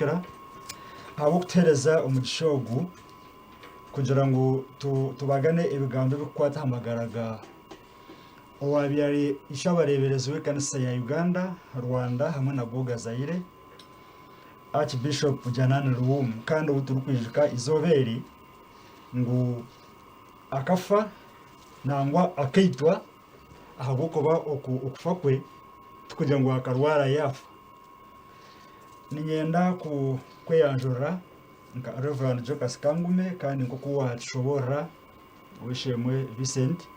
Bikira ahabw'okutuheereza omugisha ogu kugira ngu tubagane ebigambo ebirikukwata aha magara ga owaabaire ari Ishe-abareeberezi w'ekanisa ya Uganda, Rwanda hamwe na Goga Zaire, Archbishop Janani Luwum kandi ou turikwijuka eizooba eri ngu akafa nangwa akaitwa ahabw'okuba okufa kwe tikugira ngu akarwara yaafa. Niinyenda kweyanjurira nka Rev. Jocus Kangume kandi nk'oku waatushoboorora ow'eishe-emwe Vincent,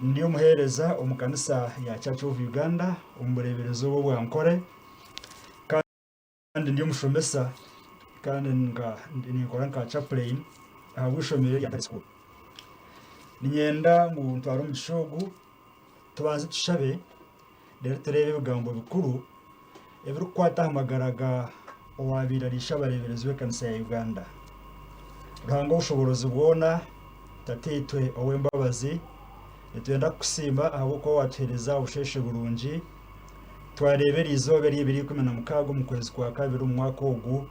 ndi omuheereza omu kanisa ya Church of Uganda omu bureeberezi obwo obwa Nkore. Kandi ndi omushomesa kandi ninkora nka chaplain ahabw'eishomero erya Ntare School. Niinyenda ngu ntware omugisha ogu tubanze tushabe reero tureebe ebigambo bikuru ebirikukwata aha magara ga owaabaire ari ishe-abareeberezi w'ekanisa ya Uganda. Ruhanga ow'obushoboorozi bwona, Tataitwe ow'embabazi, nitwenda kukusiima ahabw'okuba waatuheereza obusheeshe burungi. Twareeba eri izooba eri 26 omu kwezi kwa kabiri omu mwaka ogu,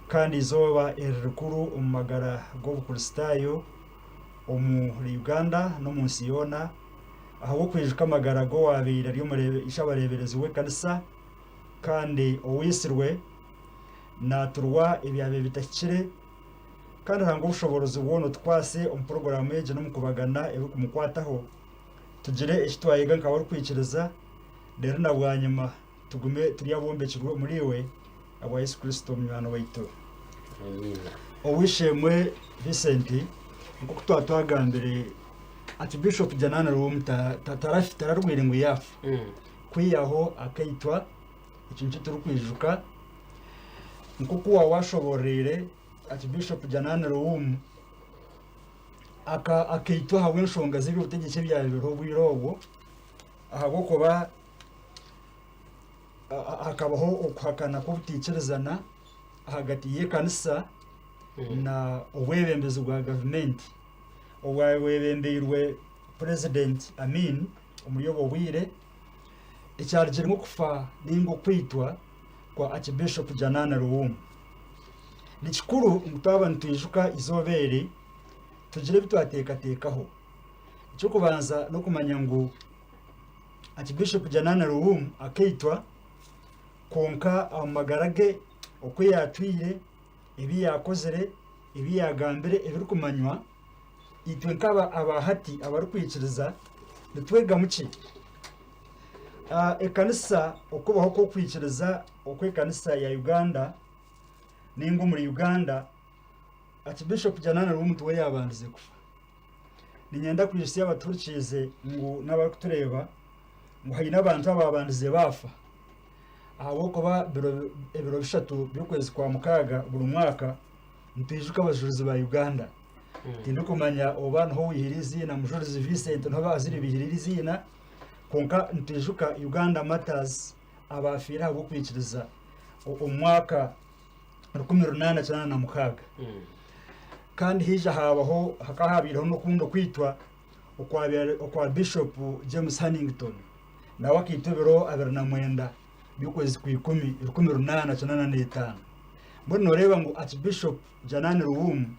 kandi izooba eri rikuru omu magara g'Obukristaayo omuri Uganda n'omu nsi yoona ahabw'okwijuka amagara g'owaabaire ari ishe-abareeberezi w'ekanisa kandi owaitsirwe naaturwa ebyabaire bitahikire. Kandi Ruhanga ow'obushoboorozi bwona otukwatse omu puroguraamu egi n'omu kubagana ebirikumukwataho. Tugire eki twayega nk'abarikwikiriza, reero na bwanyima tugume turi abombekirwe omuriiwe, ahabwa Yesu Kristo munywani waitu. Amiina. Ow'eishe-emwe Vincent, nk'oku twaba twagambire, Archbishop Janani Luwum tararwaire ngu yaafa. Kwihaho akaitwa, ekyo nikyo turikwijuka. Nk'oku waaba waashoboororeire, Archbishop Janani Luwum akaitwa ahabw'enshonga z'eby'obutegyeki ebyabaire obwire obwo ahabw'okuba hakabaho okuhakana kw'obutaikirizana ahagati y'ekanisa na obwebembezi bwa gavumenti obwebembeirwe purezidenti Amin omuri obwo bwire ekyarugiremu okufa ninga okwitwa kwa Archbishop Janani Luwum. Ni kikuru ngu twaba nitwijuka eizooba eri tugire ebi twateekateekaho. Eky'okubanza n'okumanya ngu Archbishop Janani Luwum akaitwa kwonka omu magara ge oku yaatwire, ebi yaakozire, ebi yaagambire ebirikumanywa, itwe nk'aba aba hati abarikwikiriza nitwegamu ki? Ekanisa okubaho kw'okwikiriza okw'ekanisa ya Uganda ninga omuri Uganda Archbishop Janani Luwum tiwe yaabandize kufa. Niinyenda kwijutsya abatuhurikiize ngu n'abarikutureeba ngu haine abantu abaabandize baafa ahabw'okuba ebiro bishatu by'okwezi kwa mukaaga buri mwaka nitwijuka abajurizi ba Uganda. Tindikumanya oba niho waihire eiziina Mujurizi Vincent niho abazaire baihire eiziina kwonka nitwijuka Uganda Martyrs abaafiire ahabw'okwikiriza omu mwaka 1886. Kandi haija haabaho hakaba haabaireho n'okundi okwitwa okwa Bishop James Hannington nawe akaitwa ebiro 29 by'okwezi kwa ikumi 1885. Mbwenu nooreeba ngu Archbishop Janani Luwum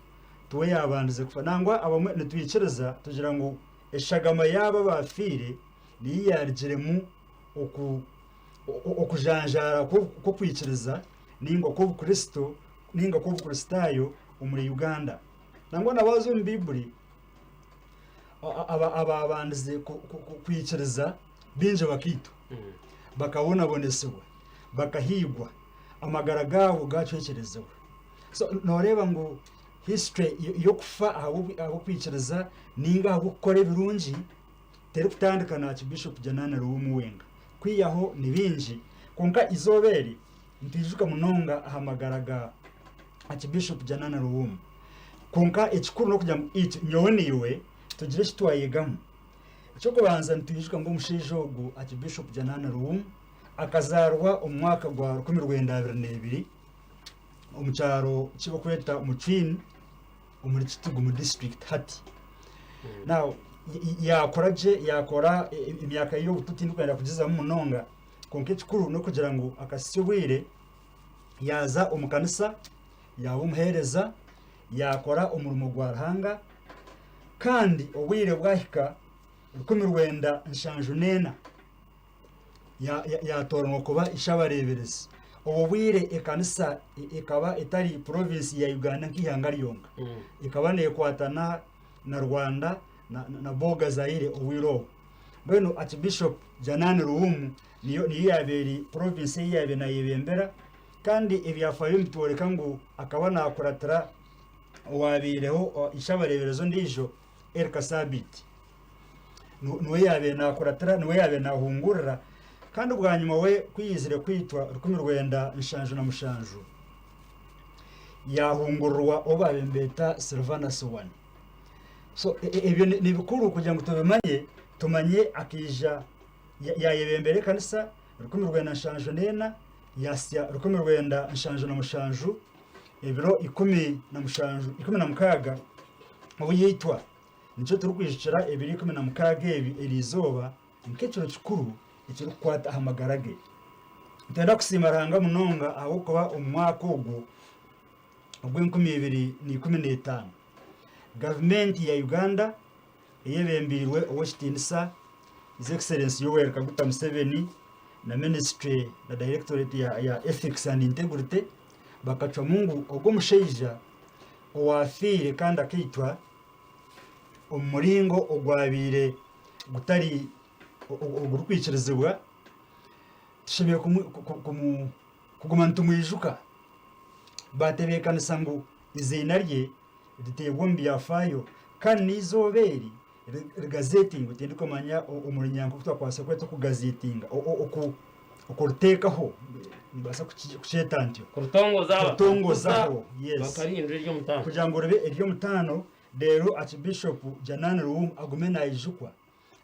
tiwe yaabandize kufa. Nangwa abamwe nitwikiriza tugira ngu eshagama yaabo abaafiire niyo yaarugiremu oku okujanjaara kw'okwikiriza nainga okw'obukristo nainga okw'obukristaayo omuri Uganda. Nangwa na waaza omu Baiburi, abaabandize kwikiriza baingi bakaitwa, bakabonabonesibwa, bakahiigwa, amagara gaabo gaacwekyerezibwa. So nooreeba ngu history y'okufa ahabw'okwikiriza nainga ahabw'okukora ebirungi terikutandika na Archbishop Janani Luwum wenka. Kwihaho ni bingi, kwonka eizooba eri nitwijuka munonga aha magara ga Archbishop Janani Luwum. Kwonka ekikuru n'okugira ngu itwe, nyowe naiwe, tugire eki twayegamu. Eky'okubanza nitwijuka ngu omushaija ogu Archbishop Janani Luwum akazaarwa omu mwaka gwa 1922 omu kyaro eki barikweta Mucwini omuri Kitugumu district hati. Now yaakura gye yaakora emyaka ye y'obuto tindikwenda kugizamu munonga kwonka ekikuru n'okugira ngu akahitsya obwire. Yaaza omu kanisa, yaaba omuheereza, yaakora omurimo gwa Ruhanga, kandi obwire bwahika 1974 yaatooranwa kuba ishe-abareeberezi. Obwo bwire ekanisa ekaba etari province ya Uganda nk'eihanga ryonka, ekaba neekwatana na Rwanda na Boga Zaire obwire obwo. Mbwenu Archbishop Janan Luwum niyo niyo yaabaire eri province ei yaabaire naayebembera kandi ebyafaayo nibitworeka ngu akaba naakuratira owaabaireho ishe-abareeberezi ondiijo Erika Sabiiti. Niwe yaabaire naakuratira, niwe yaabaire naahungurira kandi bwanyima we ku yaizire kwitwa 1977 yaahungurirwa ou baabaire nibeeta Silvanus Wani. So ebyo ni bikuru kugira ngu tubimanye, tumanye akaija yaayebembera ekanisa 1974 yaasya 1977 ebiro 17 16 obu yaitwa. Nikyo turikwijukira ebiro 16 ebi eriizooba nk'ekiro kikuru ekirikukwata aha magara ge. Nitwenda kusiima Ruhanga munonga ahabw'okuba omu mwaka ogwo ogw'enkumi ibiri na ikumi n'etaano, gavumenti ya Uganda eyebembeirwe Ow'ekitiinisa His Excellency Yoweri Kaguta Museveni na Ministry na Directorate ya Ethics and Integrity bakacwamu ngu ogwo omushaija owaafiire kandi akaitwa omu muringo ogwabaire gutari ogurikwikirizibwa tushemereire kuguma nitumwijuka. Baatebeekanisa ngu eiziina rye riteebwe omu byafaayo kandi n'eizooba eri rigazeetingwe. Tindikumanya omu Runyankore oku twakubaasa kweta okugazeetinga, okuriteekaho, nimbaasa kukyeta ntyo. Kurutongozaho, yes. Bakarihindura ery'omutaano. Kugira ngu ribe ery'omutaano reero Archbishop Janan Luwum agume naijukwa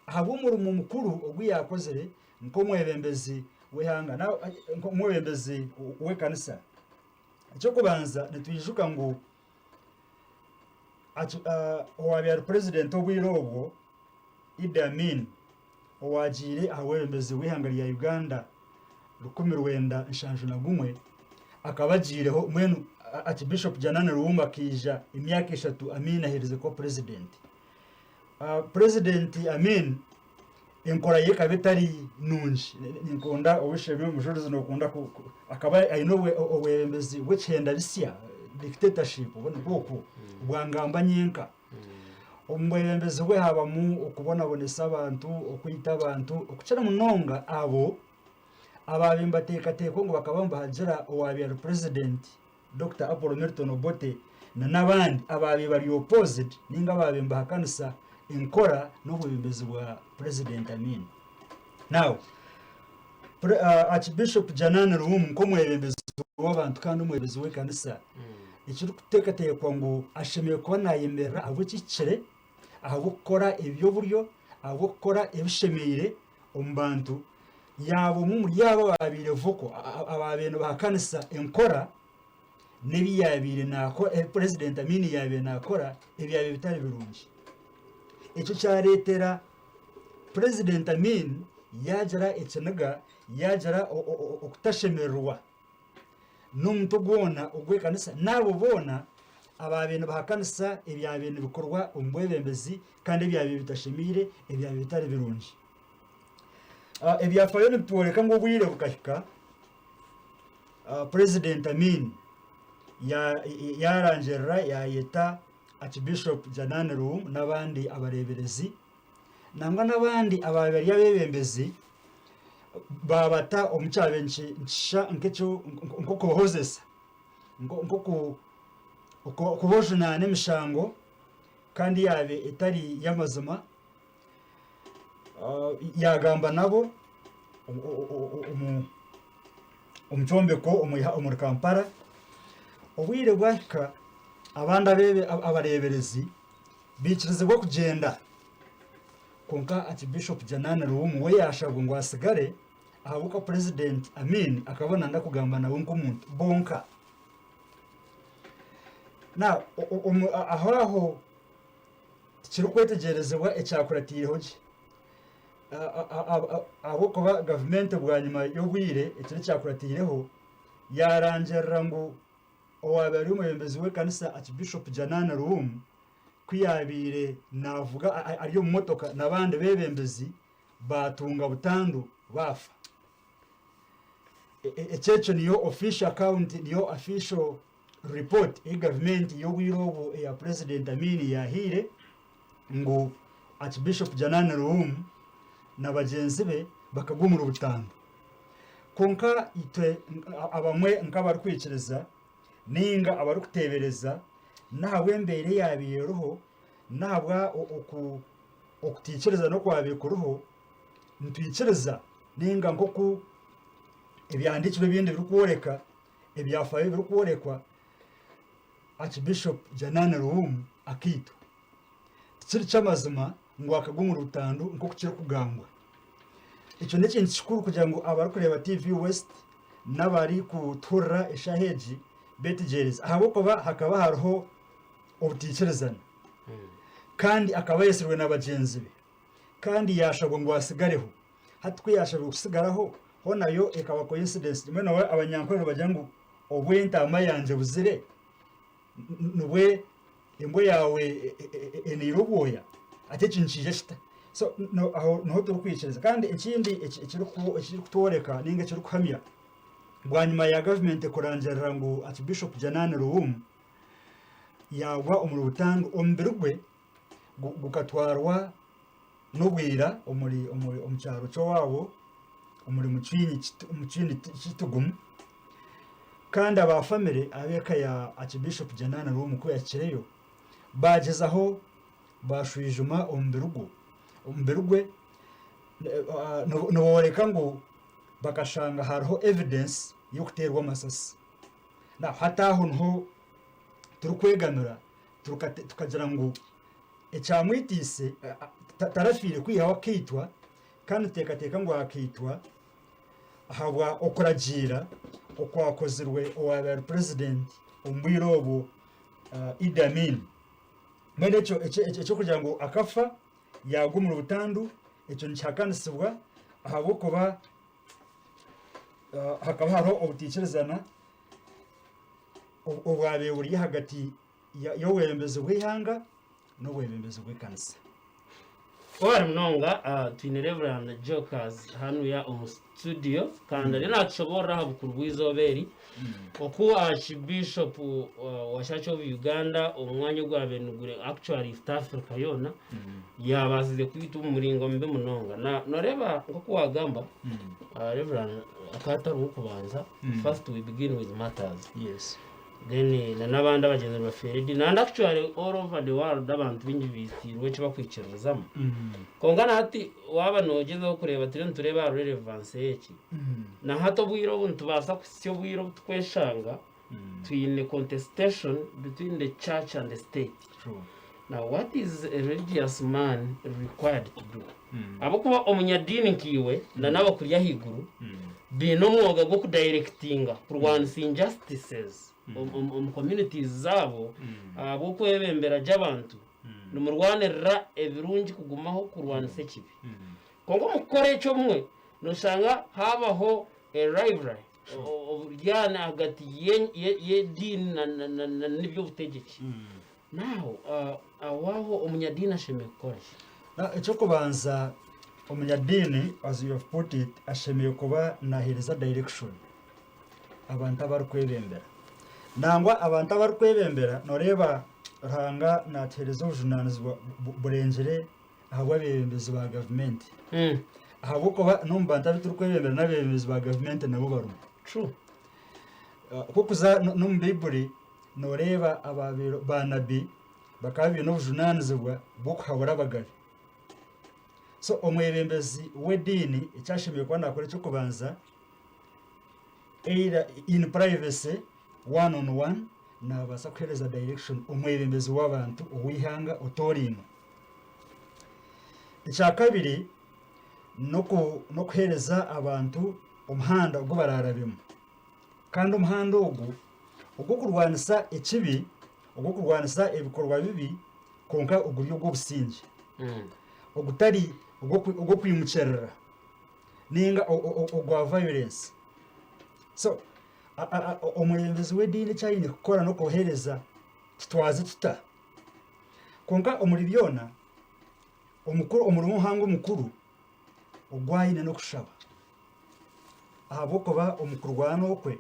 ahabw'omurimo mukuru ogu yaakozire nk'omwebembezi w'eihanga, nk'omwebembezi w'ekanisa. Eky'okubanza nitwijuka ngu owaabaire ari purezidenti obwire obwo, Idi Amin, owaagiire aha bwebembezi bw'eihanga rya Uganda 1971, akaba agiireho mbwenu Archbishop Janan Luwum akaija emyaka eshatu Amin aherize kuba purezidenti. Purezidenti Amin enkora ye ekaba etari nungi. Ninkunda ow'eishe-emwe omujurizi nokunda akaba aine obwebembezi bw'ekihenda bisya, dictatorship nikwo okwo, bwa ngamba nyenka. Omu bwebembezi bwe habamu okubonabonesa abantu, okwita abantu, okukira munonga abo abaabaire nibateekateekwa ngu bakaba nibahagira owaabaire ari purezidenti Dokita Apollo Milton Obote na n'abandi abaabaire bari opposed ninga abaabaire nibahakanisa enkora n'obwebembezi bwa Purezidenti Amin. Now, Archbishop Janan Luwum nk'omwebembezi w'abantu kandi omwebembezi w'ekanisa, ekirikuteekateekwa ngu ashemereire kuba naayemerera ahabw'ekihikire, ahabw'okukora eby'oburyo, ahabw'okukora ebishemeire omu bantu, yaaba omwe omuri abo abaabaire vocal, abaabaire nibahakanisa enkora n'ebi yaabaire naakora, ebi Purezidenti Amin yaabaire naakora ebyabaire bitari birungi. Ekyo kyareetera Purezidenti Amin yaagira ekiniga, yaagira okutashemererwa n'omutwe gwona ogw'ekanisa n'abo boona abaabaire nibahakanisa ebyabaire nibikorwa omu bwebembezi kandi ebyabaire bitashemeire, ebyabaire bitari birungi. Ebyafaayo nibitworeka ngu obwire bukahika Purezidenti Amin yaarangirira yaayeta Archbishop Janan Luwum n'abandi abareeberezi nangwa n'abandi abaabaire bari abeebembezi baabata omu kyabaire nikishusha nk'okubahozesa, nk'okubajunaana emishango kandi yaabaire etari y'amazima. Yaagamba nabo omu kyombeko omuri Kampala. Obwire bwahika abandi abareeberezi Baikirizibwa kugyenda. Kwonka Archbishop Janan Luwum we yaashabwa ngu atsigare ahabw'okuba Purezidenti Amin akaba nayenda kugamba nawe nk'omuntu bonka. Now, aho aho tikirikwetegyerezibwa ekyakuratiireho gye ahabw'okuba gavumenti bwanyima y'obwire ekiro ekyakuratiireho. Yaarangirira ngu owaabaire ari omwebembezi w'ekanisa Archbishop Janan Luwum ku yaabaire naavuga ari omu motoka n'abandi beebembezi baatunga butandu baafa. Eki ekyo niyo official account, niyo official report ei gavumenti y'obwire obu eya President Amin yaahaire ngu Archbishop Janan Luwum na bagyenzi be bakagwa omuri butandu. Kwonka itwe abamwe nk'abarikwikiriza nainga abarikuteebereza n'ahabw'embeera eyaabaire eriho n'ahabwa okutaikiriza n'okwabaire kuriho, nitwikiriza nainga nk'oku ebyahandiikirwe ebindi birikworeka, ebyafaayo birikworekwa, Archbishop Janan Luwum akaitwa. Tikiri ky'amazima ngu akagwa omu rutandu nk'oku kirikugambwa. Ekyo n'ekintu kikuru kugira ngu abarikureeba TV West n'abarikutuhurira eshaaha egi beetegyereze ahabw'okuba hakaba hariho obutaikirizana kandi akaba ayetsirwe na bagyenzi be kandi yaashabwa ngu atsigareho. Hati ku yaashabirwe kutsigaraho, hoona yo ekaba coincidence. Mbwenu abanyankore nibagira ngu obu entaama yangye ebuzire, nibwe embwa yaawe enaire obwoya ati eki nikiija kita so aho niho turikwikiriza kandi ekindi ekirikutworeka ninga ekirikuhamya bwanyima ya gavumenti kurangirira ngu Archbishop Janan Luwum yaagwa omuri butandu omubiri gwe gukatwarwa n'obwira omuri omu kyaro ky'owaabo omuri Mucwini Kitgum kandi aba famire ab'eka ya Archbishop Janan Luwum ku yahikireyo baagyezaho baashwijuma omubiri gwe omubiri gwe nibooreka ngu bakashanga hariho evidence y'okuteerwa amasasi. Now hati aho niho turikwegamira tukagira ngu Ekyamwitiise tarafiire kwihaho akaitwa, kandi nituteekateeka ngu akaitwa ahabwa okuragiira okwakozirwe owaabaire ari purezidenti omu bwire obwo Idi Amin. Mbwenu ekyo eky'okugira ngu akafa yaagwa omuri butandu ekyo nikihakanisibwa ahabw'okuba hakaba hariho obutaikirizana obwabaire buri ahagati y'obwebembezi bw'eihanga n'obwebembezi bw'ekanisa. Webare munonga twine Reverand Jokers hanuya omu studio kandi ariyo natushoborora aha bukuru bw'eizooba eri oku Archbishop wa Church of Uganda omu mwanya ogwabaire niguri actually East Africa yoona yabaasize kwitwa omu muringo mubi munonga. Noreeba nk'oku wagamba Reverand akaba atari ow'okubanza first we begin with matters. Yes. Then na n'abandi abagyenzi nibafeera ediini and actually all over the world abantu baingi baitiirwe eki bakwikiririzamu. Kwonka na hati waaba noogyezaho kureeba turiyo nitureeba aha relevance y'eki, na hati obwire obu nitubaasa kuhitsya obwire obu turikweshanga twine contestation between the church and the state. True. Now what is a religious man required to do? Ahabw'okuba omunyadiini nkaiwe na n'abakuri ahaiguru baine omwoga gw'okudirectinga kurwanisa injustices omu communities zaabo ahabw'okwebembera gye abantu nimurwanirira ebirungi kugumaho kurwanisa ekibi. Kwonka omu kukora ekyo obumwe noshanga haabaho a rivalry, oburyane ahagati y'ediini n'eby'obutegyeki. Now aho aho omunyadiini ashemereire kukora ki? Now eky'okubanza omunyadiini as you have put it ashemereire kuba naheereza direction abantu abu arikwebembera. Nangwa abantu abu arikwebembera noreeba Ruhanga natuheereza obujunanizibwa burengire ahabw'abeebembezi ba gavumenti. Ahabw'okuba n'omu bantu abu turikwebembera n'abeebembezi ba gavumenti nabo barimu. True. Ku orikuza n'omu Baiburi Nooreeba abaabaire baanabi bakaba baine obujunaanizibwa bw'okuhabura abagabe. So omwebembezi w'ediini eki ashemereire kuba naakora eky'okubanza, either in privacy, one on one, naabaasa kuheereza direction omwebembezi w'abantu ow'eihanga otoorainwe. Ekyakabiri n'okuheereza abantu omuhanda ogu baraarabemu. Kandi omuhanda ogu ogw'okurwanisa ekibi, ogw'okurwanisa ebikorwa bibi, kwonka oguri ogw'obusingye, ogutari ogw'okwimukirira ninga ogwa violence. So Omwebembezi w'ediini eki aine kukora n'okuheereza tutwaze tuta. Kwonka omuri byona, omukuru omurimo omuhango omukuru ogu aine n'okushaba. Ahabw'okuba omu kurwana okwe,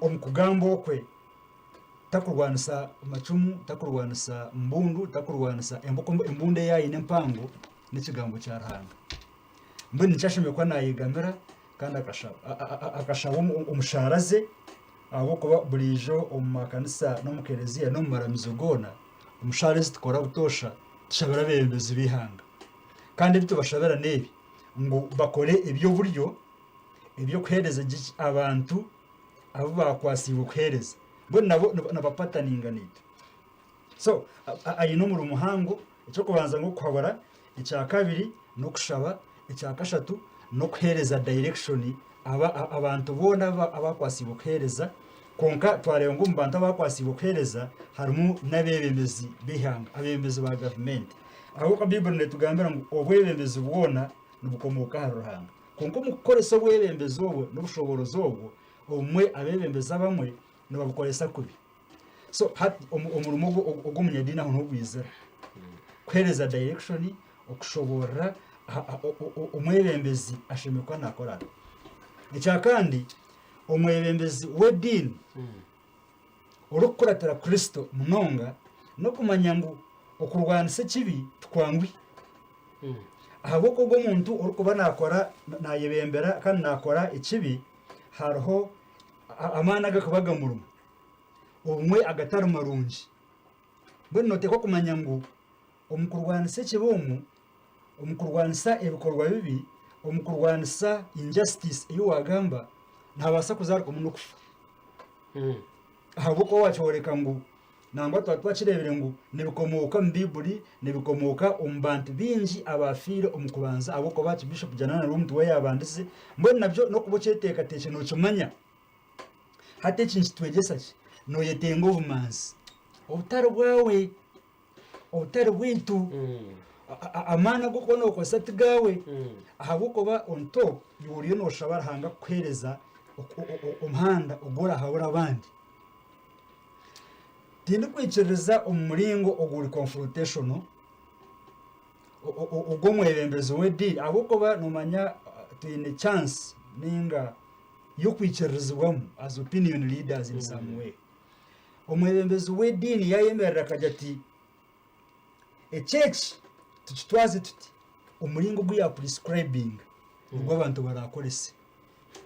omu kugamba okwe, takurwanisa macumu, takurwanisa mbundu, takurwanisa embundu ei aine empango n'ekigambo kya Ruhanga. Mbwenu nikyo ashemereire kuba naayegamira kandi akashaba. Akashaba omu shaara ze ahabw'okuba buriijo omu makanisa n'omu kereziya n'omu maramizo goona, omu shaara ezi tukora butoosha tushabira abeebembezi b'eihanga. Kandi ebi tubashabira n'ebi, ngu bakore eby'oburyo eby'okuheereza gye abantu abu baakwasiibwe kuheereza. Mbwenu nabo nibapataninga naitwe. So aine omurimo muhango, eky'okubanza n'okuhabura, ekyakabiri n'okushaba, ekyakashatu n'okuheereza direction abantu boona abakwasiibwe kuheereza. Kwonka twareeba ngu omu bantu abakwasiibwe kuheereza harimu n'abeebembezi b'eihanga, abeebembezi ba gavumenti. Ahabw'okuba Baiburi neetugambira ngu obwebembezi bwona nibukomooka ahari Ruhanga. Kwonka omu kukoresa obwebembezi obwo n'obushoboorozi obwo, obumwe abeebembezi abamwe nibabukoresa kubi. So hati omurimo ogw'omunyadiini aho niho gwizira. Kuheereza direction, okushoboorora omwebembezi ashemereire kuba naakora ata. Ekya kandi, omwebembezi w'ediini orikukuratira Kristo munonga n'okumanya ngu okurwanisa ekibi tikwanguhi. Ahabw'okuba ogwo omuntu orikuba naakora naayebembera kandi naakora ekibi, hariho amaani agakuba gamurimu obumwe agatari marungi. Mbwenu nooteekwa kumanya ngu omu kurwanisa ekibi omu, omu kurwanisa ebikorwa bibi, omu kurwanisa injustice ei waagamba, nihabaasa kuzaarwamu n'okufa. Ahabw'okuba waakyoreka ngu nangwa twaba twakireebire ngu nibikomooka omu Baiburi, nibikomooka omu bantu baingi abaafiire omu kubanza ahabw'okuba Archbishop Janani Luwum tiwe yaabandize, mbwenu nabyo n'okuba okyeteekateekire nookimanya. Hati eki nikitwegyesa ki? Nooyetenga obumanzi obutari bwawe, obutari bwaitu. Amaani agu orikuba nookozesa ti gaawe ahabw'okuba on top iwe oriyo nooshaba Ruhanga kukuheereza omuhanda ogu orahabure abandi. Tindikwikiririza omu muringo oguri confrontational ogw'omwebembezi w'ediini ahabw'okuba noomanya twine chance ninga y'okwikiririzibwamu as opinion leaders in some way. Omwebembezi w'ediini yaayemerera akagira ati eki eki tukitwaze tuti, omuringo ogu yaapuriscribinga nigwo abantu baraakorese.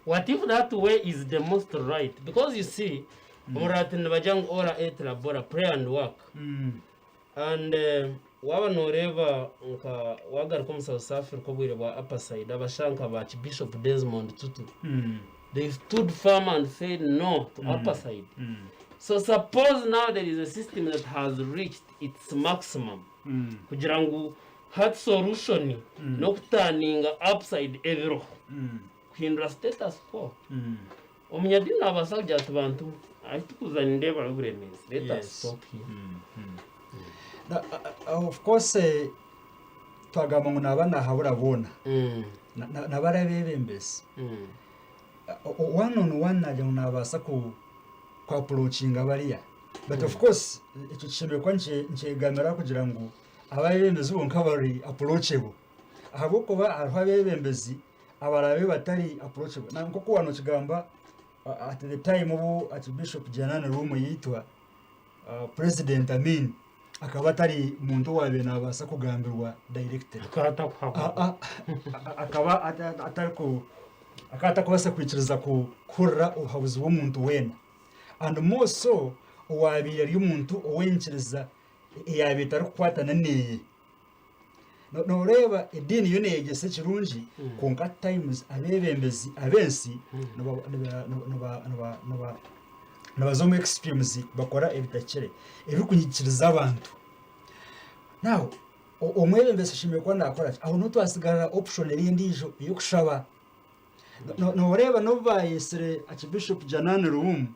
What if that way is the most right because you see omu Latin nibagira ngu ora et labora, pray and work and waaba nooreeba nka waagaruka omu South Africa obwire bwa apartheid abashaija nka ba Archbishop Desmond Tutu they stood firm and said no to apartheid so suppose now there is a system that has reached its maximum kugira ngu hati solution n'okutaninga upside ebiriho kuhindura status quo. Omunyadiini naabaasa kugira ati bantu ahi turikuza nindeebayo oburemeezi let us stop here. Of course twagamba ngu naaba naahabura boona nabari abeebembezi. One on one naagira ngu naabaasa ku approachinga bariya but of course ekyo kishemereire kuba nikyegamira kugira ngu abeebembezi bonka bari approachable ahabw'okuba hariho abeebembezi abaraabe batari approachable. Na nk'oku waaba nookigamba at the time obu Archbishop Janani Luwum yaitwa, President Amin akaba atari muntu owaabaire naabaasa kugambirwa directly. Akaba atakuhabura. Akaba atariku akaba atakubaasa kwikiriza kuhurira obuhabuzi bw'omuntu weena. And more so owaabaire ari omuntu ow'enyikiriza eyaabaire etarikukwatana neeye. Nooreeba ediini yo neeyegyesa ekirungi kwonka at times abeebembezi ab'ensi nibaza omu extremes bakora ebitahikire ebirikunyikiriza abantu. Now omwebembezi ashemereire kuba naakora ki? Aho niho twasigarira option eri endiijo ey'okushaba. Nooreeba n'obu baayetsire Archbishop Janan Luwum,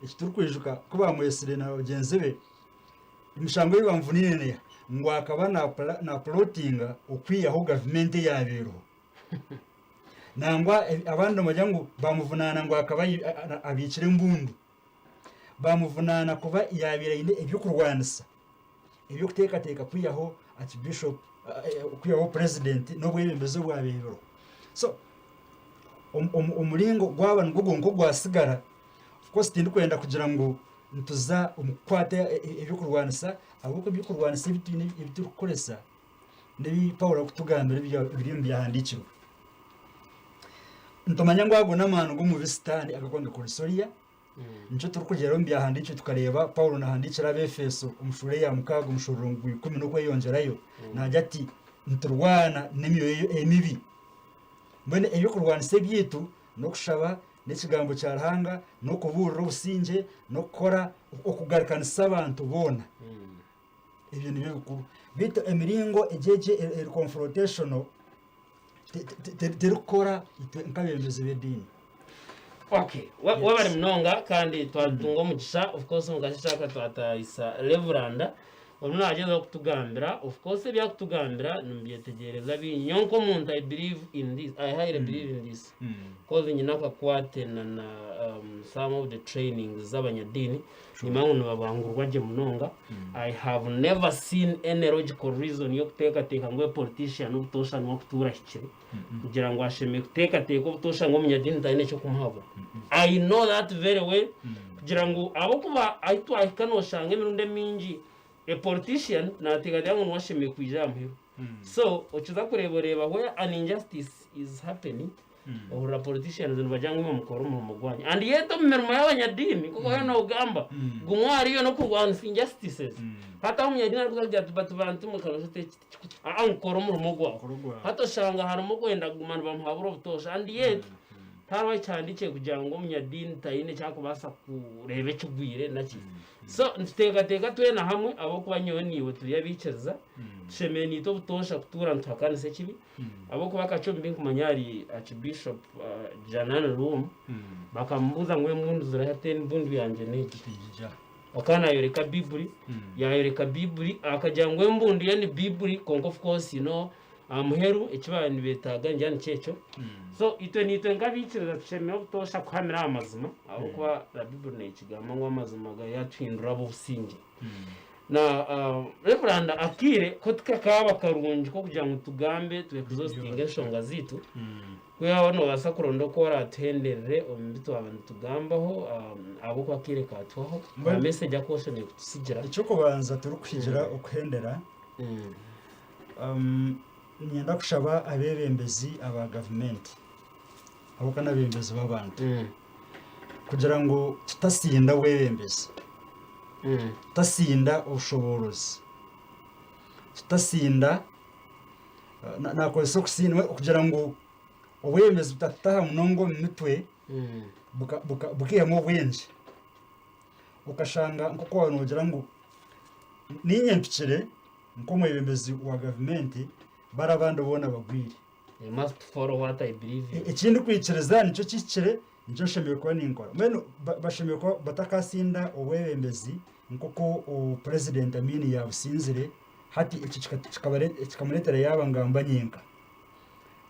eki turikwijuka ku baamwetsire na bagyenzi be, Emishango ei bamuvuniine neeha? Ngu akaba napulotinga okwihaho gavumenti eyaabaire eriho. Nangwa abandi nibagira ngu bamuvunaana ngu akaba abiikire embundu. Bamuvunaana kuba yaabaire aine eby'okurwanisa eby'okuteekateeka kwihaho Archbishop, kwihaho President n'obwebembezi obwabaire buriho. So omuringo gwaba nigwo gwonka ogwasigara, of course tindikwenda kugira ngu nituza omu kukwata eby'okurwanisa ahabw'okuba eby'okurwanisa ebi twine ebi turikukoresa n'ebi Paulo arikutugambira ebiri omu byahandiikirwe. Nitumanya ngu ago n'amaani g'omubi Sitaane akarikuba nigakoresa oriya. Nikyo turikugyera omu byahandiikirwe tukareeba Paulo naahandiikira Abaefeso omu shuura eya mukaaga omushororongo gwa ikumi n'okweyongyerayo, naagira ati, Niturwana n'emyoyo emibi. Mbwenu eby'okurwanisa ebyaitu n'okushaba, n'ekigambo kya Ruhanga, n'okubuurira obusingye, n'okukora okugarukanisa abantu boona. Ebyo nibyo bikuru. Beitu emiringo egi egi eri confrontational terikukora itwe nk'abeebembezi b'ediini. Okay, webare munonga kandi twatunga omugisha of course omu kasheeshe aka twatahisa Reveranda orimu nagyezaho kutugambira of course ebi arikutugambira nimubyetegyereza bingi nyowe nk'omuntu I believe in this I highly believe in this cause nyine akakwate na na some of the trainings z'abanyadiini Nimanya ngu nibabangurwa gye munonga. I have never seen any logical reason y'okuteekateeka ngu a politician obutoosha niwe arikutuura ahikire kugira ngu ashemereire kuteekateeka obutoosha ngu omunyadiini taine eky'okumuhabura. I know that very well kugira ngu ahabw'okuba ahu twahika nooshanga emirundi emingi a politician naateekateeka ngu niwe ashemereire kwija aha muheru. So okiza kureeba oreeba where an injustice is happening Ohurira politicians nibagira ngu imwe mukore omurimo gwanyu and yet omu mirimo y'abanyadiini nk'oku oriyo nogamba gumwe ahariyo n'okurwanisa injustices. Hati ahu omunyadiini arikuza kugira ati but bantu mwe aa ngu kora omurimo gwawe. Hati oshanga harimu okwenda kuguma nibamuhabura obutoosha and yet tihariho ekihandiikire kugira ngu omunyadiini taine eki arikubaasa kureeba ekigwire naki. So nituteekateeka twena hamwe ahabw'okuba nyowe naiwe turi abaikiriza tushemereire naitwe obutoosha kutuura nituhakanisa ekibi. Ahabw'okuba akacwa omu binkumanya ahari Archbishop Janan Luwum, bakamubuuza ngu embundu ziriho ati embundu yangye n'egi. Akaba nayoreka Bibuli, yayoreka Bibuli, akagira ngu embundu ye ni Bibuli kwonka of course you know aha muheru eki baabaire nibeetaaga ningira nikyo ekyo. So itwe naitwe nk'abaikiriza tushemereire obutoosha kuhamira aha mazima ahabw'okuba na Bibuli neekigamba ngu amazima garyatuhindura ab'obusingye. Na Reverand akaire ko tikakaaba karungi k'okugira ngu tugambe tu exhaustinge enshonga zaitu, kwihaho noobaasa kuronda oku oraatuhenderere omu bi twaba nitugambaho ahabw'okuba akaire kaatuhwaho. Ka message aku oshemereire kututsigira. Eky'okubanza turikuhigira okuhendera, niinyenda kushaba abeebembezi aba gavumenti ahabw'okuba n'abeebembezi b'abantu kugira ngu tutasinda obwebembezi. Tutasinda obushoboorozi, tutasinda, naakozesa okusinda kugira ngu obwebembezi butatutaha munonga omu mitwe bukaihamu obwengye. Okashanga nk'oku waaba noogira ngu niinye mpikire nk'omwebembezi wa gavumenti bari abandi boona bagwire. They must follow what I believe in. Eki ndikwikiriza nikyo kihikire, nikyo nshemereire kuba ninkora. Mbwenu bashemereire kuba batakasinda obwebembezi nk'oku Purezidenti Amin yaabusinzire, hati ekyo kikamureetera yaaba ngamba nyenka.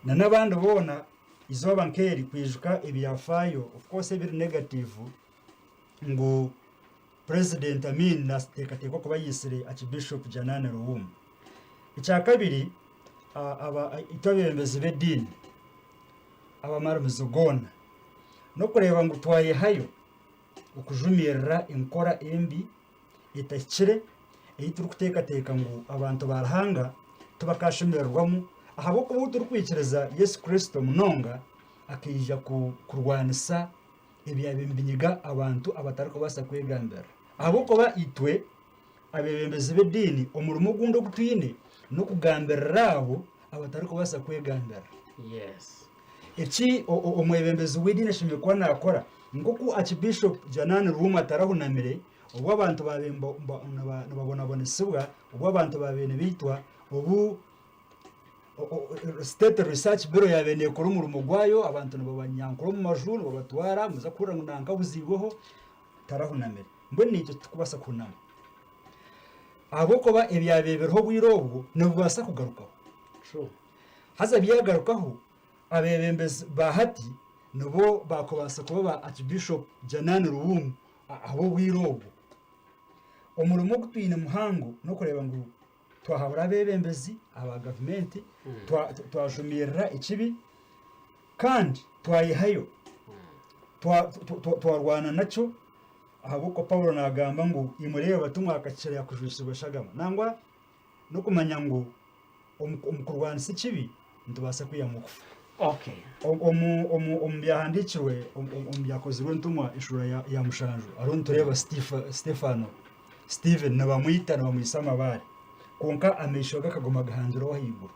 Na n'abandi boona eizooba nk'eri kwijuka ebyafaayo, of course ebiri negative ngu Purezidenti Amin naateekateekwa kuba yaitsire Archbishop Janani Luwum. Ekyakabiri, itwe abeebembezi b'ediini abamaramizo goona, n'okureeba ngu twayehayo okujumirira enkora embi etahikire ei turikuteekateeka ngu abantu ba Ruhanga tibakaashemererwamu ahabw'okuba ou turikwikiriza Yesu Kristo munonga akaija kurwanisa ebyabaire nibinyiga abantu abatarikubaasa kwegambira. Ahabw'okuba itwe abeebembezi b'ediini omurimo ogundi ogu twine n'okugambirira abo abatarikubaasa kwegambira. Yes. Eki omwebembezi w'ediini ashemereire kuba naakora, nk'oku Archbishop Janan Luwum atarahunamire obu abantu baabaire nibabonabonesibwa, obu abantu baabaire nibaitwa, obu State Research Bureau yaabaire neekora omurimo gwayo, abantu nibabanyankura omu maju nibabatwara, muza kuhurira ngu nanka abuziibweho, tarahunamire. Mbwenu naitwe titurikubaasa kuhunama ahabw'okuba ebyabaire biriho obwire obwo nibibaasa kugarukaho. True. Haza byagarukaho, Abeebembezi ba hati nibo baakubaasa kuba ba Archbishop Janani Luwum ab'obwire obwo. Omurimo ogu twine muhango n'okureeba ngu twahabura abeebembezi aba gavumenti, twajumirira ekibi kandi twayehayo twarwana nakyo ahabw'okuba Paulo naagamba ngu imwe reeba timwakakira kujwisibwa eshagama. Nangwa n'okumanya ngu omu kurwanisa ekibi nitubaasa kwihamu okufa. Okay. Omu byahandiikirwe omu byakozirwe entumwa eshuura ya mushanju hariho nitureeba Stefano, Stephen nibamwita nibamwitsa amabaare kwonka amaisho ge akaguma gahangireho ahaiguru.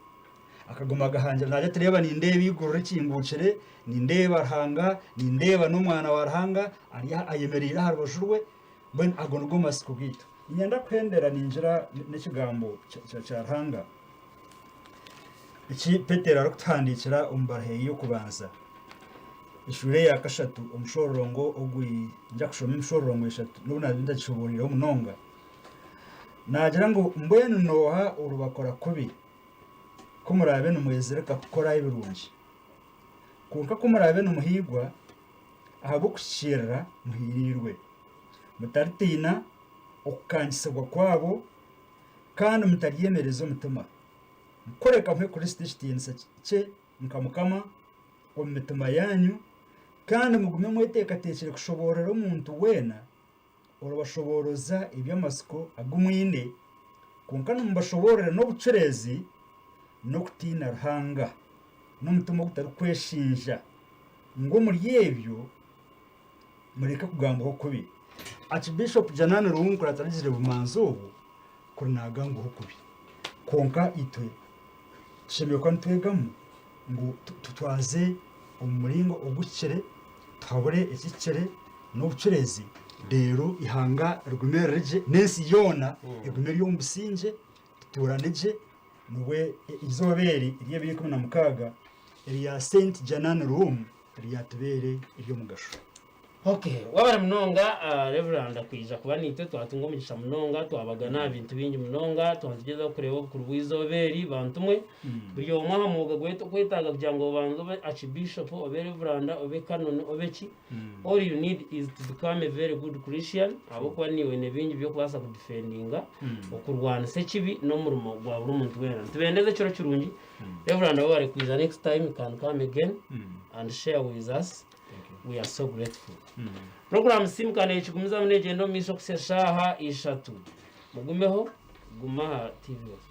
Akaguma gahangire naagira ati reeba nindeeba eiguru rikinguukire, nindeeba Ruhanga, nindeeba n'omwana wa Ruhanga ari ayemereire aha rubaju rwe, mbwenu ago nigo matsiko gaitu. Niinyenda kuhendera ningira n'ekigambo kya Ruhanga eki Petero arikutuhandiikira omu baruha ye y'okubanza, eshuura eya kashatu omushororongo ogu ninza kushoma emishororongo eshatu n'obu naabe ntagishoboreireho munonga. Naagira ngu mbwenu nooha oribakora kubi ku muraabe nimwezirika kukora ebirungi? Kwonka ku muraabe nimuhiigwa ahabw'okuhikiirira muhiiriirwe. Mutaritiina okukangisibwa kwabo, kandi mutaryemereza omutima. Kureka muhe Kristo ekitiinisa kye nka Mukama omu mitima yaanyu, kandi mugume mweteekateekire kushoboorora omuntu weena oribashobooroza eby'amatsiko agu mwine, kwonka nimubashoboorora n'obucureezi n'okutiina Ruhanga, n'omutima ogutarikweshinja, ngu omuri ebyo mureke kugambwaho kubi. Archbishop Janani Ruwunkura taragizire bumanzi obwo kuri naagambwaho kubi. Kwonka itwe tushemereire kuba nitwegamu ngu tutwaze omu muringo oguhikire, tuhabure ekihikire n'obucureezi reero eihanga rigume riri gye n'ensi yoona egume eri omu busingye tutuurane gye nibwe eizooba eri ery'ebiro 16 erya Saint Janani Room ryatubeere ery'omugasho. Okay, wabare munonga Reveranda kwija kuba naitwe twatunga omugisha munonga twabagana aha bintu bingi munonga twatugyezaho kureeba obukuru bw'eizooba eri bantu mwe buri omwe aha mwoga gwaitu okwetaaga kugira ngu obanze obe archbishop obe reveranda obe canon obe ki all you need is to become a very good Christian ahabw'okuba niiwe oine bingi by'okubaasa kudefendinga okurwanisa ekibi n'omurimo gwa buri muntu weena nitubendeza ekiro kirungi Reverend webare kwija next time you can come again and share with us we are so grateful program simuka nekigumizamu negyenda omu maisho okuhitsya eshaaha ishatu mugumeho guma aha tv West.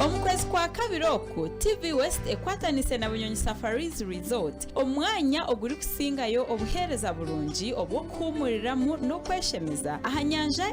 Omu kwezi kwa kabiri oku, TV West ekwatanise na Bunyonyi Safaris Resort, omwanya ogurikusingayo obuheereza burungi obw'okuhuumuriramu n'okweshemeza aha nyanja.